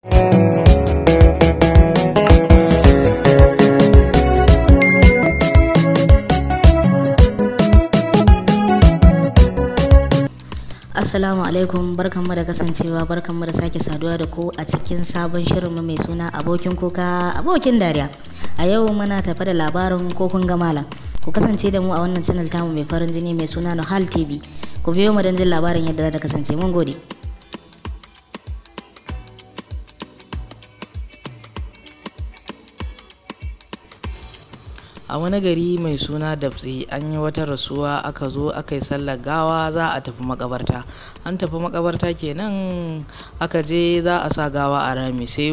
Assalamu alaikum, barkanmu da kasancewa, barkanmu da sake saduwa da ku a cikin sabon shirinmu mai suna Abokin Kuka Abokin Dariya. A yau muna tafe da labarin Ko Kun Ga Malam. Ku kasance da mu a wannan channel tamu mai farin jini mai suna Nuhal TV. Ku biyo mu don jin labarin yadda za ta kasance. Mun gode. A wani gari mai suna Dabtse an yi wata rasuwa, aka zo aka yi sallar gawa, za a tafi makabarta. An tafi makabarta kenan, aka je za a sa gawa a rami, sai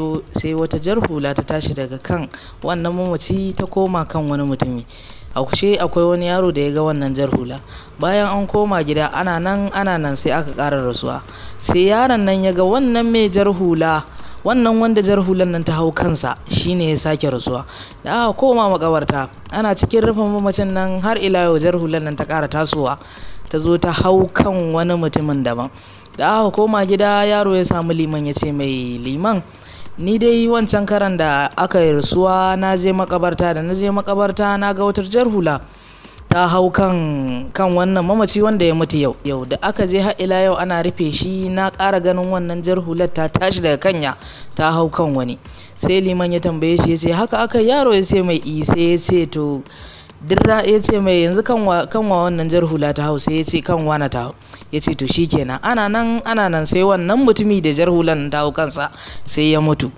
wata jar hula ta tashi daga kan wannan mamaci ta koma kan wani mutumi. Ashe akwai wani yaro da ya ga wannan jar hula. Bayan an koma gida, ana nan ana nan, sai aka ƙara rasuwa. Sai yaron nan ya ga wannan mai jar hula, wannan wanda jar hulan nan ta hau kansa, shine ya sake rasuwa. Da aka koma makabarta, ana cikin rufe mamacin nan, har ila yau jar hulan nan ta ƙara tasowa, ta zo ta hau kan wani mutumin daban. Da aka koma gida, yaro ya samu liman ya ce mai, "Liman, ni dai wancan karan da aka yi rasuwa na je makabarta, da na je makabarta na ga wata jar hula ta hau kan wannan mamaci wanda ya mutu yau. Yau da aka je har ila yau ana rufe shi, na ƙara ganin wannan jar hular ta tashi daga kanya ta hau kan wani." Sai liman ya tambaye shi, ya ce, "Haka aka?" Yaro ya ce mai, "I." Sai ya ce, "To dirra," ya ce mai, "yanzu kan wa wannan jar hula ta hau?" Sai ya ce, "Kan wana ta hau." Ya ce, "To shikenan." Ana nan ana nan, sai wannan mutumi da jar hulan ta hau kansa sai ya mutu.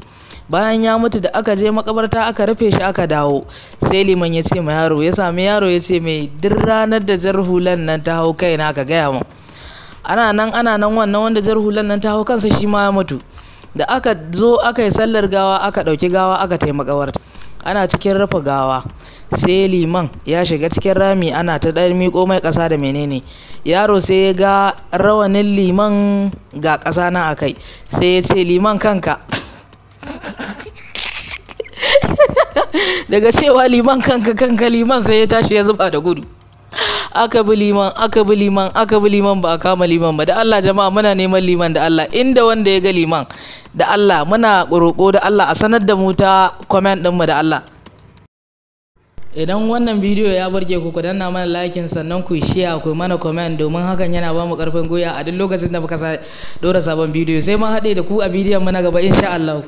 Bayan ya mutu, da aka je makabarta aka rufe shi aka dawo, sai liman ya ce ma yaro, ya sami yaro ya ce mai, "Duk ranar da jar hulan nan ta hau kaina ka gaya min." Ana nan ana nan, wannan wanda jar hulan nan ta hau kansa shi ma ya mutu. Da aka zo aka yi sallar gawa, aka ɗauki gawa aka tafi makabarta, ana cikin rufe gawa, sai liman ya shiga cikin rami, ana ta ɗan miƙo mai ƙasa da menene. Yaro sai ya ga rawanin liman ga ƙasa na a kai, sai ya ce, "Liman, kanka." Daga cewa, "Liman, kanka, kanka," liman sai ya tashi ya zuba da gudu. Aka bi liman, aka bi liman, aka bi liman, ba a kama liman ba. Da Allah jama'a, muna neman liman. Da Allah, inda wanda ya ga liman, da Allah muna roƙo, da Allah a sanar da mu ta comment ɗinmu, da Allah. Idan wannan bidiyo ya burge ku, ku danna mana like, sannan ku share, ku mana comment, domin hakan yana ba mu karfin gwiwa a duk lokacin da muka dora sabon bidiyo. Sai mun haɗe da ku a bidiyon mu na gaba, insha Allah.